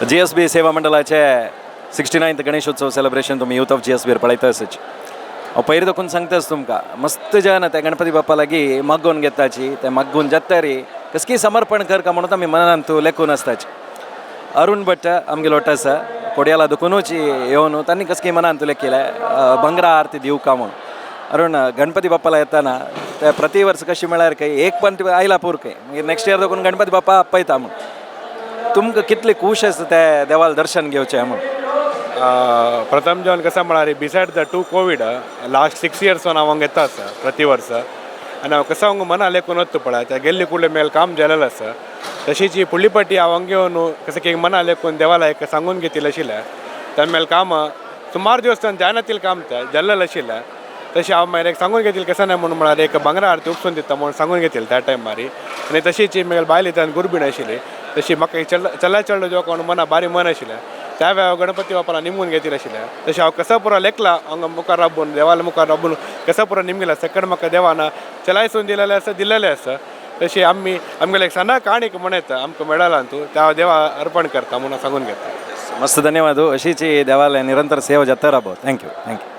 GSB सेवा मंडळाचे 69th Ganeshotsav celebration तुमी यूथ ऑफ जीएसबीर पळयता आसच. हांव पयर देखून सांगताच तुमकां, मस्त जन ते गणपती बाप्पा लागीं मागून घेताची. ते मागून जातरी कसकी समर्पण करका म्हणून आमी मनान तूं लेखून आसताची. अरुण भट्ट आमगेलो वट्ट आसा, कोडियाला दुखुनूच येवन तांणी कसकी मनान तुलें केलें बंगरा आरती दिवका म्हणून. अरुण, गणपती बाप्पाला येताना ते प्रति वर्स कशी म्हळ्यार खंय एक पण आयला पूर खंय, मागीर नेक्स्ट इयर देखून गणपती बाप्पा आपयता म्हणून तुमकां कितले खूश आसा ते देवाल दर्शन घेवचें म्हणून? प्रथम जेवन कसं म्हळ्यार, beside the to Covid, last 6 years हांव हांगा येता आसा प्रति वर्स आनी हांव कसो हांगा मना लेखून वता पळय, त्या गेल्ली कुडले मेल काम जालेलें आसा. तशीच ही फुडली पाटी हांव हांगा येवन कसं की मना लेखून देवाला एक सांगून घेतिल्लें आशिल्लें. त्या मेल काम सुमार दिवस जायनातील काम तें जाल्लेलें आशिल्लें. तशें हांव मागीर एक सांगून घेतील कसं नाही म्हणून म्हळ्यार एक भांगरा आरती उपसून दिता म्हणून सांगून घेतील त्या टायमार. आनी तशीच ही मागीर बायल येता गुरबीण आशिल्ली, तशी म्हाका चल चला चेडो जेवण मना बारी मन आशिल्लें. त्या वेळार गणपती बाप्पाला निमगून घेतील आशिल्लें. तशें हांव कसो पुरो लेखला हांगा मुखार राबून, देवाला मुखार राबून कसो पुरो निमगिला. सेकंड म्हाका देवान चलायसून दिलेलें आसा, दिलेलें आसा. तशी आमी आमगेले एक सणा काणीक म्हणत आमकां मेळला तूं त्या देवा अर्पण करता म्हणून सांगून घेता. मस्त, धन्यवाद. अशीच ही देवालय निरंतर सेवा जाता राबो. Thank you, thank you.